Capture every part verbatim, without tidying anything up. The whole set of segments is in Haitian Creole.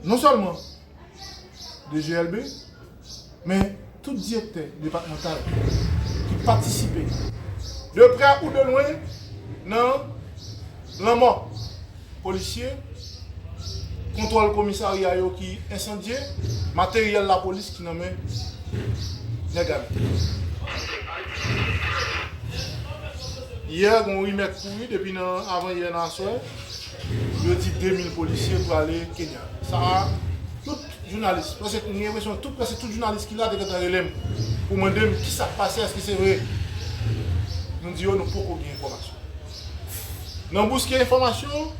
Non sèlman D G L B, men tout direktè depatmantal ki patisipe de prè ou de lwen nan lanmò polisye, kontwòl komisarya yo ki ensandye, materyèl lapolis ki nan men nèg ame. Yè, gen yon rimè k kouri depi nan avanyè nan aswè. Yo di de mil polisye prale Kenya. Sa a, tout jounalis, prèske, m gen enpresyon tout, prèske tout jounalis ki la te gentan rele m pou mande m kisa k pase, èske se vre. Nou di yo nou poko gen enfòmasyon. Nan bouske enfòmasyon,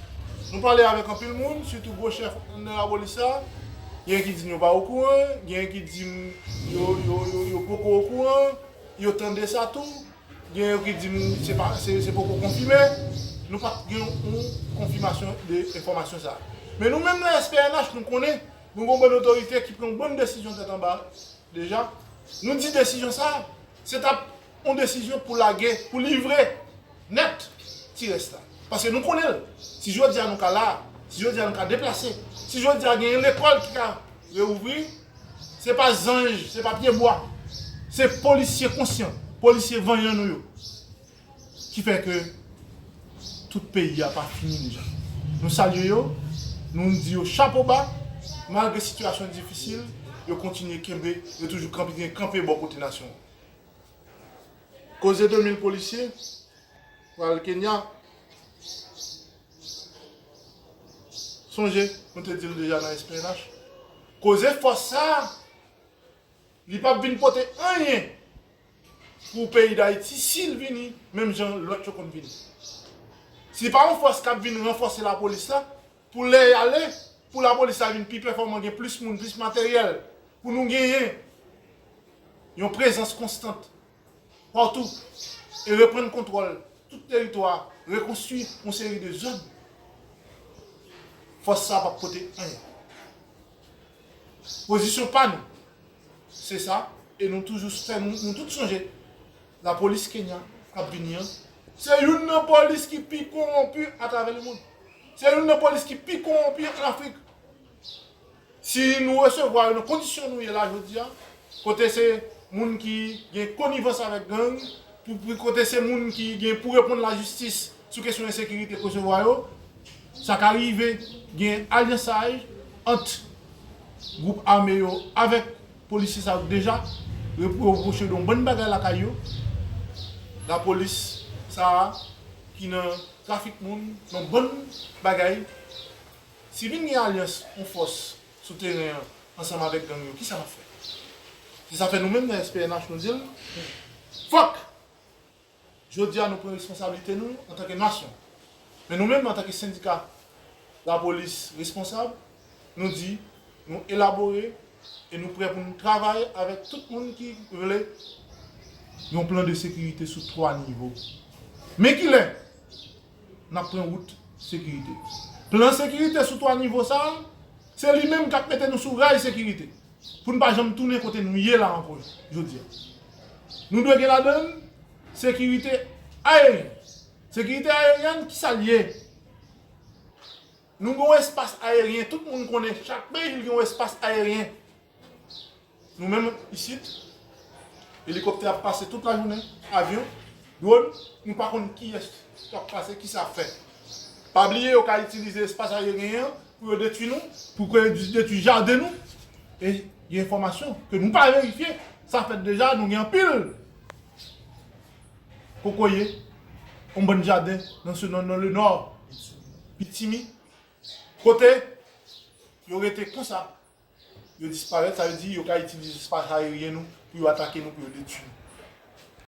nou pale avèk anpil moun, sitou gwo chèf nan lapolis la. Gen ki di m yo pa okouran, gen ki di m yo, yo, yo, yo poko okouran, yo tande sa tou. Gen yo ki di m se pa, se, se poko konfime. Nou pa t gen yon konfimasyon de enfòmasyon sa a. Men nou menm nan S P N H, nou konnen, nou gen yon bann otorite ki pran yon bann desizyon tèt anba deja. Nou di desizyon sa a, se t ap yon desizyon pou lage, pou livre nèt ti rès la. Paske nou konnen l. Si jodi a nou ka la, si jodi a nou ka deplase, si jodi a gen yon lekòl ki ka reouvri, se pa zanj, se pa pyebwa. Se polisye konsyan, polisye vanyan nou yo. Ki fè ke tout peyi a pa fini deja. Nou salye yo, nou di yo chapo ba, malgre sitiyasyon difisil, yo kontinye kenbe, yo toujou kanpe, kanpe bò kote nasyon an. Koze de mil polisye pral Kenya. Sonje, nou te di l deja nan S P N H. Koze fòs sa a, li p ap vin pote anyen pou peyi Dayiti si l vini menm jan lòt yo konn vini. Se pa yon fòs k ap vin ranfòse lapolis la, pou lè y ale, pou lapolis la vin pi pèfòman, gen plis moun, plis materyèl, pou nou genyen yon prezans konstant patou e reprann kontwòl tout teritwa, rekonstwi yon seri de zòn, fòs sa p ap pote anyen. Pozisyon pa nou, se sa, e nou toujou fè nou, nou tout sonje, lapolis Kenya k ap vini an, se youn nan polis ki pi kowonpi atravè lemonn. Se youn nan polis ki pi kowonpi an Afrik. Si nou resevwa yo nan kondisyon nou ye la jodi a, kote se moun ki gen konivans avèk gang, pou, pou, kote se moun ki gen pou reponn lajistis sou kesyon ensekirite k resevwa yo, sa ka rive gen alyansaj ant gwoup ame yo avèk polisye sa yo deja, repwoche yon bann bagay lakay yo. Lapolis sa a ki nan trafik moun, nan bann bagay, si vin gen alyans, yon fòs sou teren an ansanm avèk gang yo, kisa n ap fè? Se sa fè nou menm nan S P N H nou di l, fòk jodi a nou pran responsablite nou antanke nasyon. Men nou menm antanke sendika lapolis responsab, nou di nou elabore e nou prè pou nou travay avèk tout moun ki vle yon plan de sekirite sou twa nivo. Men kilè n ap pran wout sekirite. Plan sekirite sou twa nivo sa a, se li menm k ap mete nou sou ray sekirite. Pou n pa janm tounen kote nou ye la ankò jodi a. Nou dwe gen ladan l sekirite ayeryen. Sekirite ayeryèn, kisa l ye? Nou gen yon espas ayeryen, tout moun konnen chak peyi l gen yon espas ayeryen. Nou menm isit, elikoptè ap pase tout lajounen, avyon, dwòn, nou pa konn kiyès k ap pase, kisa ap fèt. Pa bliye yo ka itilize espas ayeryen an pou yo detwi nou, pou yo detwi jaden nou. E gen enfòmasyon ke nou pa verifye, sa fèt deja, nou gen anpil kokoye, yon bann jaden nan, nan, nan le nò, Pitimi, kote yo rete konsa. Yo disparèt, sa vle di yo ka itilize espas ayeryen nou pou yo atake nou, pou yo detwi nou.